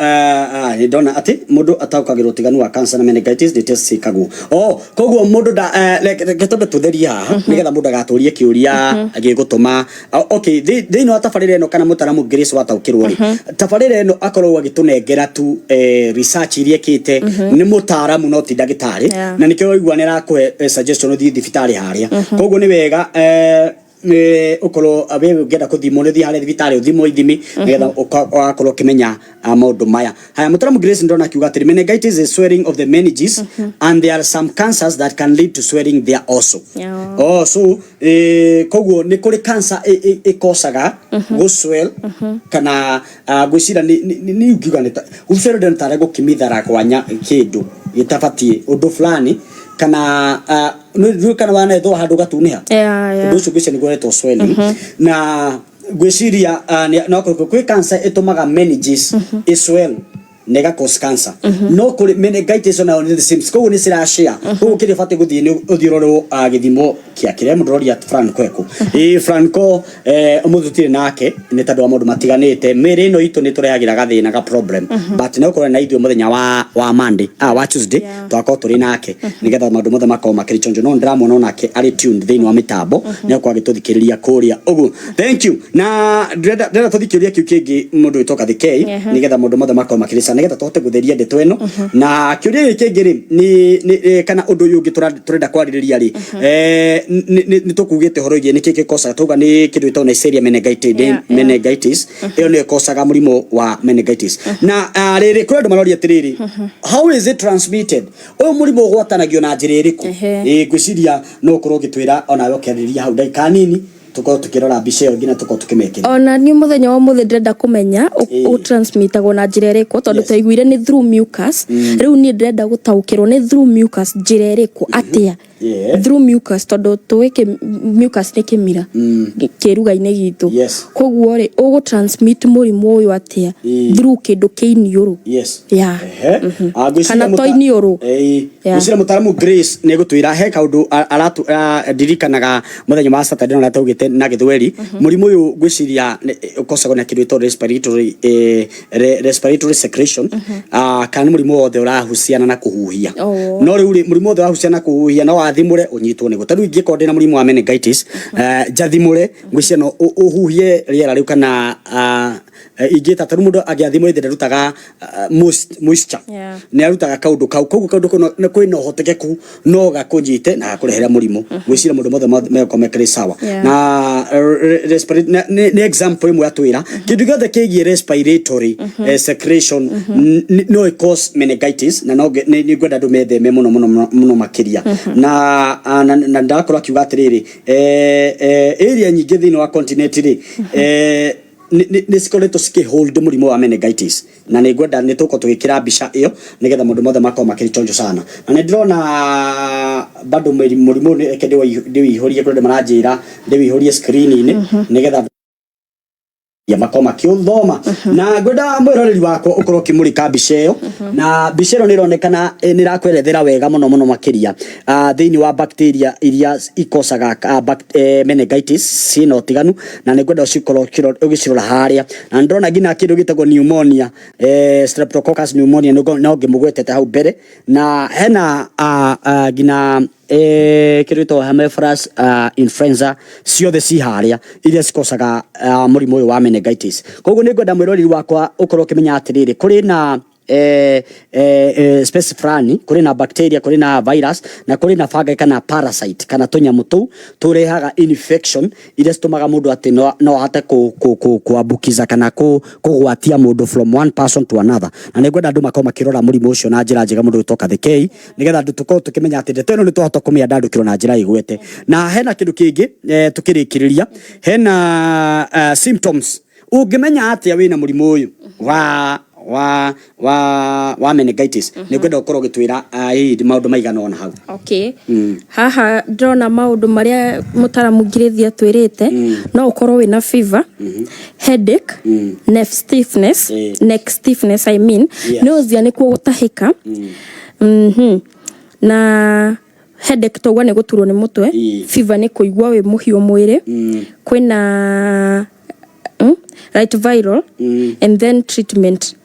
nĩ ndona atĩ mũndũ ataũkagĩrwo ũtiganu wa cancer na meningitis nĩ test ciĩkagwo. Oh, koguo mũndũ nda reke twambe tũtherie haha nĩgetha mũndũ agatũrie kĩũria gĩgũtũma. Oh, okay, thĩinĩ wa tabarĩra ĩno kana mũtaramu Grace wataũkĩrwo rĩ, tabarĩra ĩno akoragwo agĩtũnengera tu research iria ekĩte. Nĩ mũtaramu no ti ndagĩtarĩ. Na nĩkĩo waigua nĩ arakũhe suggestion ũthiĩ thibitarĩ harĩa. Koguo nĩ wega ũkorwo we ũngĩenda kũthimwo nĩ ũthiĩ harĩa thibitarĩ ũthimwo ithimi nĩgetha ũgakorwo ũkĩmenya maũndũ maya. Haya, mũtaramu Grace, ndona akiuga atĩrĩ, meningitis is swelling of the meninges and there are some cancers that can lead to swelling there also. Oh, so koguo nĩ kũrĩ cancer ĩkocaga gũswell kana ngwĩciria nĩ ingiuga nĩ gũswell nĩ tarĩ gũkimithara kwa kĩndũ gĩtabatiĩ ũndũ fulani kana nĩ kana wanethwo handũ gatunĩha. Ũndũ ũcio ngwĩciria nĩguo ũretwo swelling na ngwĩciria no kwĩ cancer ĩtũmaga meninges ĩswell na ĩga cause cancer, no kũrĩ meningitis onayo nĩ the same, koguo nĩ cirashare. Koguo kĩrĩa ũbatiĩ gũthiĩ nĩ ũthiĩ ũrorwo gĩthimo kĩa kĩrĩa mũndũ ũroria. Franco ekũ? Ĩ Franco, ũmũthĩ tũtirĩ nake nĩ tondũ wa maũndũ matiganĩte. Mĩĩrĩ ĩno itũ nĩ tũrehagĩra gathĩna ga problem, but no ũkorwo na ithuĩ mũthenya wa Monday, wa Tuesday. Twakorwo tũrĩ nake nĩgetha maũndũ mothe makorwo makĩrĩ chonjo, no ndĩramuona onake arĩ tuned thĩinĩ wa mĩtambo, nĩ akorwo agĩtũthikĩrĩria kũrĩa ũguo. Thank you. Na ndĩrenda tũthiĩ kĩũria kĩu kĩngĩ, mũndũ wĩtwo Kathikei, nĩgetha maũndũ mothe makorwo makĩrĩ sawa, nĩgetha tũhote gũtheria ndeto ĩno. Na kĩũria gĩkĩ kĩngĩ rĩ, nĩ kana ũndũ ũyũ ũngĩ tũrenda kwarĩrĩria rĩ, nĩ tũkugĩte ũhoro wĩgiĩ nĩkĩ gĩkocaga. Tauga nĩ kĩndũ gĩtagwo Neisseria meningitis. Meningitis ĩyo nĩyo ĩkocaga mũrimũ wa meningitis. Na rĩrĩ, kũrĩ andũ maroria atĩrĩrĩ, how is it transmitted? Ũyũ mũrimũ ũgwatanagio na njĩra ĩrĩkũ? Ĩĩ, ngwĩciria no ũkorwo ũgĩtwĩra onawe ũkĩarĩrĩria hau ndagĩka nini, tũkorwo tũkĩrora mbica ĩyo nginya tũkorwo tũkĩmekĩra. Ona niĩ mũthenya wa ũmũthĩ ndĩrenda kũmenya ũtransmitagwo na njĩra ĩrĩkũ, tondũ twaiguire nĩ through mucus. Rĩu niĩ ndĩrenda gũtaũkĩrwo nĩ through mucus njĩra ĩrĩkũ, atĩa? Through mucus, tondũ tũĩ mucus nĩ kĩmira kĩruga-inĩ gitũ. Koguo rĩ, ũgũ transmit mũrimũ ũyũ atĩa through kĩndũ kĩ iniũrũ? Yeah. Ehe. Ngwĩciria Kana to iniũrũ. Ngwĩciria mũtaramu Grace nĩ egũtwĩra he kaũndũ ndirikanaga mũthenya wa Saturday na taugĩte na gĩthweri. Mũrimũ ũyũ ngwĩciria ũkocagwo na kĩndũ gĩtagwo respiratory secretion, kana nĩ mũrimũ wothe ũrahuciana na kũhuhia. No rĩu rĩ, mũrimũ wothe ũrahuciana na kũhuhia no wathimũre ũnyitwo nĩguo. Ta rĩu ingĩkorwo ndĩna mũrimũ wa meningitis, njathimũre, ngwĩciria no ũhuhie rĩera rĩu kana ingĩta ta rĩu mũndũ angĩathimũra ithe ndarutaga moisture. Nĩ arutaga kaũndũ kau, koguo kaũndũ kau nĩ kwĩna ũhotekeku no gakũnyite na gakũrehere mũrimũ. Ngwĩciria mũndũ mothe megũkorwo mekĩrĩ sawa. Na nĩ example ĩmwe atwĩra kĩndũ gĩothe kĩgiĩ respiratory secretion no ĩ cause meningitis, na no nĩ ngwenda andũ metheme mũno mũno mũno mũno makĩria. Na ndakorwo akiuga atĩrĩrĩ, area nyingĩ thĩinĩ wa continent rĩ, nĩ cikoretwo cikĩhold mũrimũ wa meningitis, na nĩ ngwenda nĩ tũgũkorwo tũgĩkĩra mbica ĩyo nĩgetha maũndũ mothe makorwo makĩrĩ chonjo sana. Na nĩ ndĩrona bado mũrimũ ũyũ reke ndĩwĩihũrie kũrĩ andũ maranjĩra ndĩwĩihũrie screen-inĩ nĩgetha ya makorwo makĩũthoma. Na ngwenda mwĩroreri wakwa ũkorwo ũkĩmũrĩka mbica ĩyo, na mbica ĩno nĩ ĩronekana nĩ ĩrakwerethera wega mũno mũno makĩria thĩinĩ wa bacteria iria ikocaga meningitis ciĩna ũtiganu, na nĩ ngwenda ũcikorwo ũgĩcirora harĩa. Na nĩ ndĩrona nginya kĩndũ gĩtagwo pneumonia, streptococcus pneumonia no ngĩmũgwetete hau mbere, na hena nginya kĩndũ gĩtagwo Haemophilus influenza, ciothe ci harĩa iria cikocaga mũrimũ ũyũ wa meningitis. Koguo nĩ ngwenda mwĩroreri wakwa ũkorwo ũkĩmenya atĩrĩrĩ, kũrĩ na species fulani, kũrĩ na bacteria, kũrĩ na virus, na kũrĩ na fungi kana parasite kana tũnyamũ tũu tũrehaga infection iria citũmaga mũndũ atĩ no ahote kũambukiza kana kũgwatia mũndũ from one person to another. Na nĩ ngwenda andũ makorwo makĩrora mũrimũ ũcio na njĩra njega, mũndũ gwĩtwo Kathikei, nĩgetha andũ tũkorwo tũkĩmenya atĩ ndeto ĩno nĩ twahota kũmĩandandũkĩrwo na njĩra ĩgwete. Na hena kĩndũ kĩngĩ tũkĩrĩkĩrĩria, hena symptoms. Ũngĩmenya atĩa wĩna mũrimũ ũyũ wa wa wa wa meningitis nĩ ngwenda ũkorwo ũgĩtwĩra hihi maũndũ maigana ũna hau. Okay. Haha ndĩrona maũndũ marĩa mũtaramu Ngirĩthi atwĩrĩte. No ũkorwo wĩna fever, headache, neck stiffness, neck stiffness I mean, nausea nĩkuo gũtahĩka. Na headache tauga nĩ gũturwo nĩ mũtwe. Fever nĩ kũigua wĩ mũhiũ mwĩrĩ. Kwĩna right viral and then treatment.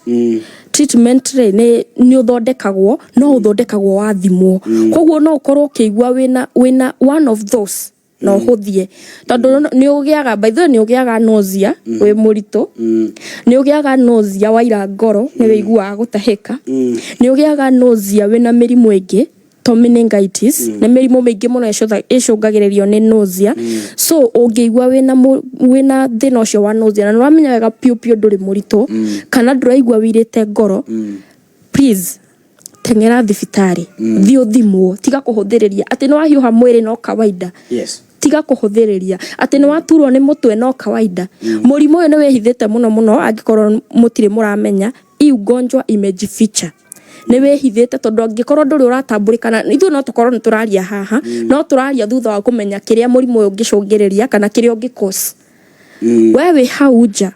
Treatment rĩ nĩ ũthondekagwo, no ũthondekagwo wathimwo. Koguo no ũkorwo ũkĩigua wĩna one of those na ũhũthie, tondũ nĩ ũgĩaga, by the way, nĩ ũgĩaga nausea wĩ mũritũ, nĩ ũgĩaga nausea waira ngoro, nĩ wĩiguaga gũtahĩka, nĩ ũgĩaga nausea wĩna mĩrimũ ĩngĩ to meningitis, nĩ mĩrimũ mĩingĩ mũno ĩcũngagĩrĩrio nĩ nausea. So ũngĩigua wĩna thĩna ũcio wa nausea na nĩ ũramenya wega piũ piũ ndũrĩ mũritũ kana ndũraigua wĩirĩte ngoro, please teng'era thibitarĩ, thiĩ ũthimwo. Tiga kũhũthĩrĩria atĩ nĩ wahiũha mwĩrĩ no kawaida. Tiga kũhũthĩrĩria atĩ nĩ waturwo nĩ mũtwe no kawaida. Mũrimũ ũyũ nĩ wĩhithĩte mũno mũno. Angĩkorwo mũtirĩ mũramenya, hii ugonjwa imejificha, nĩ wĩhithĩte, tondũ angĩkorwo ndũrĩ ũratambũrĩkana, ithuĩ no tũkorwo nĩ tũraria haha, no tũraria thutha wa kũmenya kĩrĩa mũrimũ ũyũ ũngĩcũngĩrĩria kana kĩrĩa ũngĩ cause. We wĩ hau nja,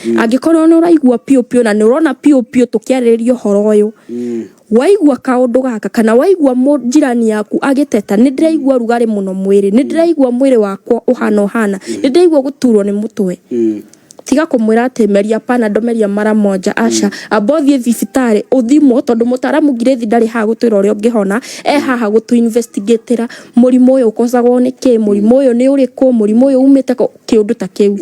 angĩkorwo nĩ ũraigua piũ piũ na nĩ ũrona piũ piũ tũkĩarĩrĩria ũhoro ũyũ, waigua kaũndũ gaka kana waigua njirani yaku agĩteta, "Nĩ ndĩraigua rugarĩ mũno mwĩrĩ, nĩ ndĩraigua mwĩrĩ wakwa ũhana ũhana, nĩ ndĩraigua gũturwo nĩ mũtwe," tiga kũmwĩra atĩ meria Panadol, meria mara moja. Aca, amba ũthiĩ thibitarĩ ũthimwo, tondũ mũtaramu Ngirĩthi ndarĩ haha gũtwĩra ũrĩa ũngĩhona, e haha gũtũ investigatĩra mũrimũ ũyũ ũkocagwo nĩ kĩ, mũrimũ ũyũ nĩ ũrĩkũ, mũrimũ ũyũ umĩte kũ, kĩũndũ ta kĩu.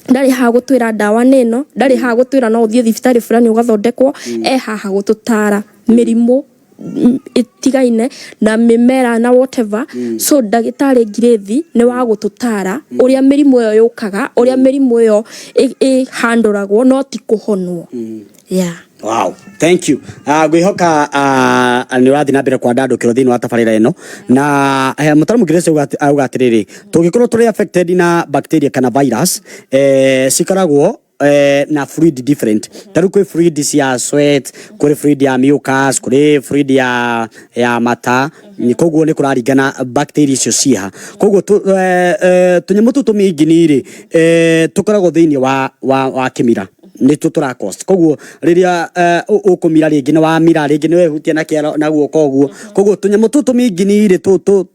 Ndarĩ haha gũtwĩra ndawa nĩ ĩno, ndarĩ haha gũtwĩra no ũthiĩ thibitarĩ fulani ũgathondekwo. E haha gũtũtara mĩrimũ ĩtigaine na mĩmera na whatever. So ndagĩtarĩ Ngirĩthi nĩ wa gũtũtara ũrĩa mĩrimũ ĩyo yũkaga, ũrĩa mĩrimũ ĩyo ĩhandũragwo, no ti kũhonwo, yeah. Wow, thank you. Ngwĩhoka nĩ ũrathiĩ na mbere kwandandũkĩrwo thĩinĩ wa tabarĩra ĩno na mũtaramu Grace auga atĩrĩrĩ, tũngĩkorwo tũrĩ affected na bacteria kana virus, cikoragwo na fluid different. Ta rĩu kwĩ fluid cia sweat, kũrĩ fluid ya mucus, kũrĩ fluid ya mata. Koguo nĩ kũraringana bacteria icio ciĩha. Koguo tũnyamũ tũtũ tũmingini rĩ, tũkoragwo thĩinĩ wa kĩmira, nĩ tũ tũra cause. Koguo rĩrĩa ũkũmira, rĩngĩ nĩ wamira, rĩngĩ nĩ wehutia na kĩara na guoko ũguo, koguo tũnyamũ tũtũ tũmingini rĩ,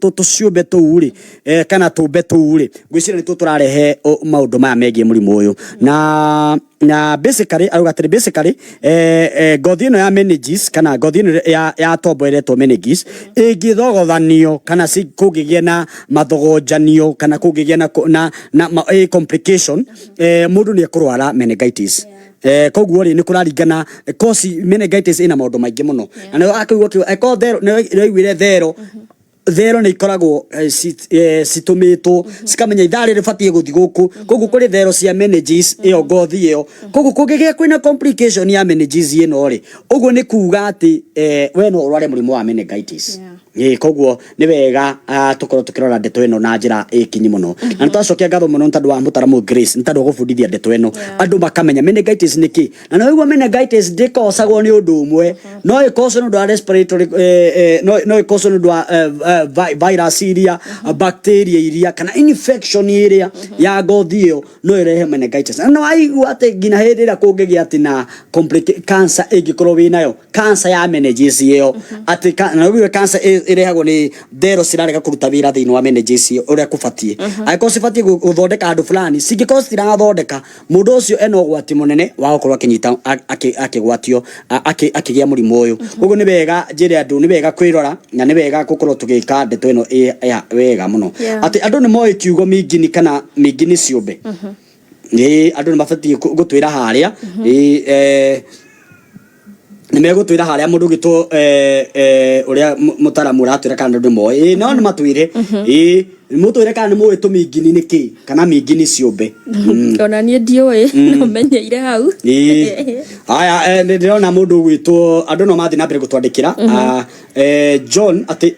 tũciũmbe tũu rĩ, kana tũmbe tũu rĩ, ngwĩciria nĩ tũ tũrarehe maũndũ maya megiĩ mũrimũ ũyũ. Na basically auga atĩrĩ, basically ngothi ĩno ya meninges kana ngothi ĩno ya tombo ĩretwo meninges ĩngĩthogothanio kana kũngĩgĩa na mathogonjanio kana kũngĩgĩa na complication, mũndũ nĩ ekũrwara meningitis. Koguo rĩ, nĩ kũraringana cause meningitis ĩna maũndũ maingĩ mũno na nĩ akĩigua eko thero, nĩ waiguire thero nĩ ikoragwo citũmĩtwo cikamenya ithaa rĩrĩ batiĩ gũthiĩ gũkũ. Koguo kũrĩ thero cia meninges ĩyo, ngothi ĩyo. Koguo kũngĩgĩa kwĩna complication ya meninges ĩno rĩ, ũguo nĩ kuga atĩ we no ũrware mũrimũ wa meningitis. Ĩĩ, koguo nĩ wega tũkorwo tũkĩrora ndeto ĩno na njĩra ĩkinyi mũno, na nĩ twacokia ngatho mũno nĩ tondũ wa mũtaramu Grace, nĩ tondũ wa gũbundithia ndeto ĩno, andũ makamenya meningitis nĩ kĩ. Na nĩ waigua meningitis ndĩkocagwo nĩ ũndũ ũmwe, no ĩkocwo nĩ ũndũ wa respiratory, no ĩkocwo nĩ ũndũ wa virus iria, bacteria iria, kana infection ĩrĩa ya ngothi ĩyo no ĩrehe meningitis. Na nĩ waigua atĩ nginya hĩndĩ ĩrĩa kũngĩgĩa atĩ na cancer, ĩngĩkorwo wĩnayo cancer ya meninges ĩyo, atĩ na ũguo cancer ĩrehagwo nĩ thero cirarega kũruta wĩra thĩinĩ wa meninges ĩyo ũrĩa kũbatiĩ. Angĩkorwo cibatiĩ gũthondeka handũ fulani, cingĩkorwo citirathondeka, mũndũ ũcio ena ũgwati mũnene wa gũkorwo akĩnyita akĩgwatio akĩgĩa mũrimũ ũyũ. Koguo nĩ wega njĩre andũ, nĩ wega kwĩrora na nĩ wega gũkorwo tũgĩka ndeto ĩno wega mũno, atĩ andũ nĩ moĩ kiugo mingini kana mingini ciũmbe. Ĩĩ, andũ nĩ mabatiĩ gũtwĩra harĩa. Ĩĩ, nĩ megũtwĩra harĩa mũndũ ũgĩtwo ũrĩa mũtaramu ũratwĩra kana andũ nĩ moĩ. Ĩĩ, no nĩ matwĩre. Ĩĩ, mũtwĩre kana nĩ mũĩ tũmingini nĩ kĩ kana mingini ciũmbe. Ona niĩ ndiũĩ, no menyeire hau. Ĩĩ. Aya, nĩ ndĩrona mũndũ ũgwĩtwo, andũ no mathiĩ na mbere gũtwandĩkĩra. Ah, John atĩ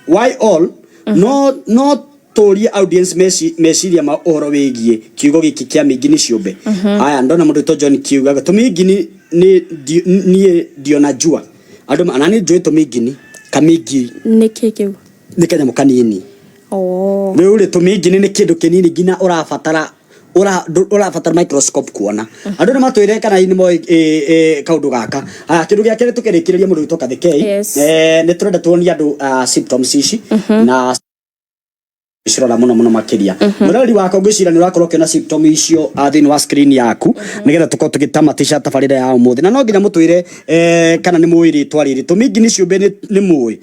why all no Tũrie audience meciria ma ũhoro wĩgiĩ kiugo gĩkĩ kĩa mingini ciũmbe. Haya, ndona mũndũ wĩtwo John kiuga tũmingini nĩ niĩ ndiona njua andũ ana nĩ njũĩ tũmingini kamingi. Nĩ kĩ kĩu? Nĩ kanyamũ kanini. Oh. Rĩu rĩ, tũmingini nĩ kĩndũ kĩnini nginya ũrabatara microscope kuona. Andũ nĩ matwĩre kana hihi nĩ moĩ kaũndũ gaka. Aya, kĩndũ gĩa kerĩ tũkĩrĩkĩrĩria, mũndũ wĩtwo Kathikei, nĩ tũrenda tuonie andũ symptoms ici na cirora muno muno makiria. Mwĩroreri wakwa, ngwĩciria nĩ ũrakorwo ũkĩona symptom icio thĩinĩ wa screen yaku, nĩgetha tũkorwo tũgĩtamatisha tabarĩra ya ũmũthĩ. Na no nginya mũtwĩre kana nĩ mũĩ rĩtwa rĩrĩ tũmingini ciũmbe, nĩ mũĩ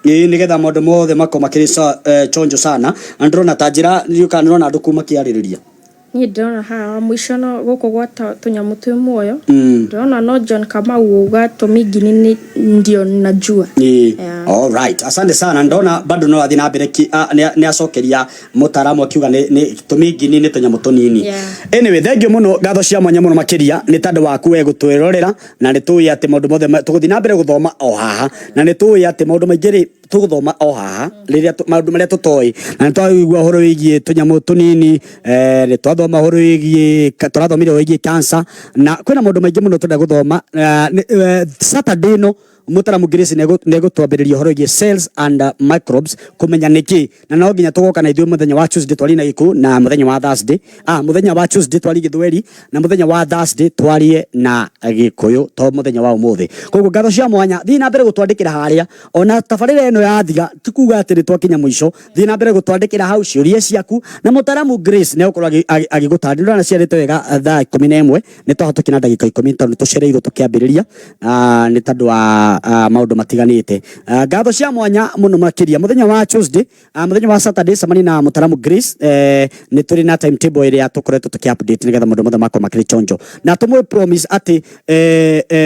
ĩĩ, nĩgetha maũndũ mothe makorwo makĩrĩ chonjo sana. Na ndĩrona ta njĩra kana nĩrona andũ kuma makĩarĩrĩria. Niĩ ndĩrona haha wa mũico no gũkũ gwa tũnyamũ twĩ muoyo. Ndĩrona no John Kamau uga tũmingini nĩ ndio najua. Yeah. All right. Asante sana. Ndona bado no athi na mbere nĩ acokeria mũtaaramu akiuga nĩ tũmingini nĩ tũnyamũ tũnini. Anyway, thank you mũno, ngatho cia mwanya mũno makĩria nĩ tondũ waku we gũtwĩrorera, na nĩ tũĩ atĩ maũndũ mothe tũgũthiĩ na mbere gũthoma o haha, na nĩ tũĩ atĩ maũndũ maingĩ rĩ tũgũthoma o haha rĩrĩa maũndũ marĩa tũtoĩ, na nĩ twaigua ũhoro wĩgiĩ tũnyamũ tũnini, nĩ twathoma ũhoro wĩgiĩ tũrathomire ũhoro wĩgiĩ cancer, na kwĩna maũndũ maingĩ mũno tũrenda gũthoma. Saturday ĩno mũtaramu Grace nĩegũtwambĩrĩria ũhoro wĩgiĩ cells and microbes, kũmenya nĩkĩ, na no nginya tũgoka na ithuĩ mũthenya wa Tuesday twarie na Gĩkũyũ, na mũthenya wa Thursday, mũthenya wa Tuesday twarie Gĩthweri, na mũthenya wa Thursday twarie na Gĩkũyũ to mũthenya wa ũmũthĩ. Koguo ngatho cia mwanya, thiĩ na mbere gũtwandĩkĩra harĩa ona tabarĩra ĩno yathira, ti kuga atĩ nĩ twakinya mũico. Thiĩ na mbere gũtwandĩkĩra hau ciũria ciaku, na mũtaramu Grace nĩ egũkorwo agĩgũtarĩria. Ndĩrona ciarĩte wega, thaa 11 nĩ twahotũkia na ndagĩka 10, tondũ nĩ tũcereirwo tũkĩambĩrĩria nĩ tondũ wa maũndũ matiganĩte. Ngatho cia mwanya mũno makĩria. Mũthenya wa Tuesday, mũthenya wa Saturday, cemania na mũtaramu Grace. Nĩ tũrĩ na timetable ĩrĩa tũkoretwo tũkĩ update nĩgetha maũndũ mothe makorwo makĩrĩ chonjo, na tũmwe promise atĩ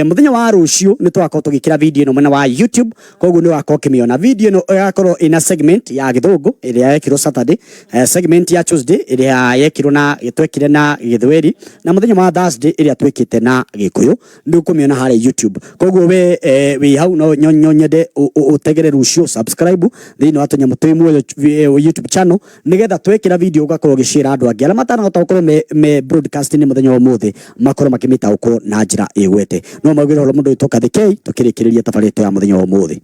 mũthenya wa rũciũ nĩ tũgakorwo tũgĩkĩra video ĩno mwena wa YouTube. Koguo nĩ ũgakorwo ũkĩmĩona video ĩno ĩgakorwo ĩna segment ya Gĩthũngũ ĩrĩa yekirwo Saturday, segment ya Tuesday ĩrĩa yekirwo na twekire na Gĩthweri, na mũthenya wa Thursday ĩrĩa twĩkĩte na Gĩkũyũ. Nĩ ũkũmĩona harĩa YouTube. Koguo we wĩ hau no nyende ũtegere rũciũ, subscribe thĩinĩ wa Tũnyamũ Twĩ Muoyo YouTube channel, nĩgetha twekĩra video ũgakorwo ũgĩshare andũ angĩ arĩa matanahota gũkorwo me broadcast-inĩ mũthenya wa ũmũthĩ makorwo makĩmĩtaũkwo na njĩra ĩgwete. No maugĩre ũhoro mũndũ wĩtwo Kathikei tũkĩrĩkĩrĩria tabarĩra ĩtũ ya mũthenya wa ũmũthĩ.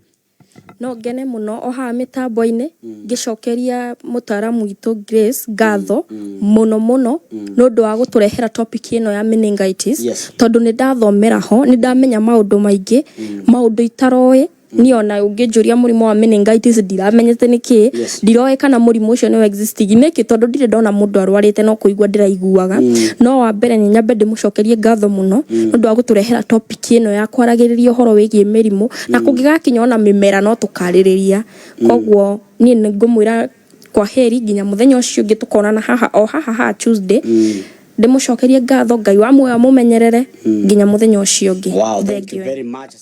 No ngene mũno o haha mĩtambo-inĩ ngĩcokeria mũtaaramu witũ Grace ngatho mũno mũno nĩ ũndũ wa gũtũrehera topic ĩno ya meningitis, tondũ nĩ ndathomera ho, nĩ ndamenya maũndũ maingĩ, maũndũ itaroĩ niĩ. Ona ũngĩnjũria mũrimũ wa meningitis, ndiramenyete nĩ kĩĩ. Ndiroĩ kana mũrimũ ũcio nĩ existing nĩkĩ, tondũ ndirĩ ndona mũndũ arwarĩte, no kũigua ndĩraiguaga. No wa mbere nĩ nyambe ndĩmũcokerie ngatho mũno nĩ ũndũ wa gũtũrehera topic ĩno ya kwaragĩrĩria ũhoro wĩgiĩ mĩrimũ, na kũngĩgakinya ona mĩmera no tũkarĩrĩria. Koguo niĩ nĩ ngũmwĩra kwa heri nginya mũthenya ũcio ũngĩ tũkonana haha o haha haha Tuesday. Ndĩmũcokerie ngatho, Ngai wa muoyo amũmenyerere nginya mũthenya ũcio ũngĩ. Wow, thank you very much.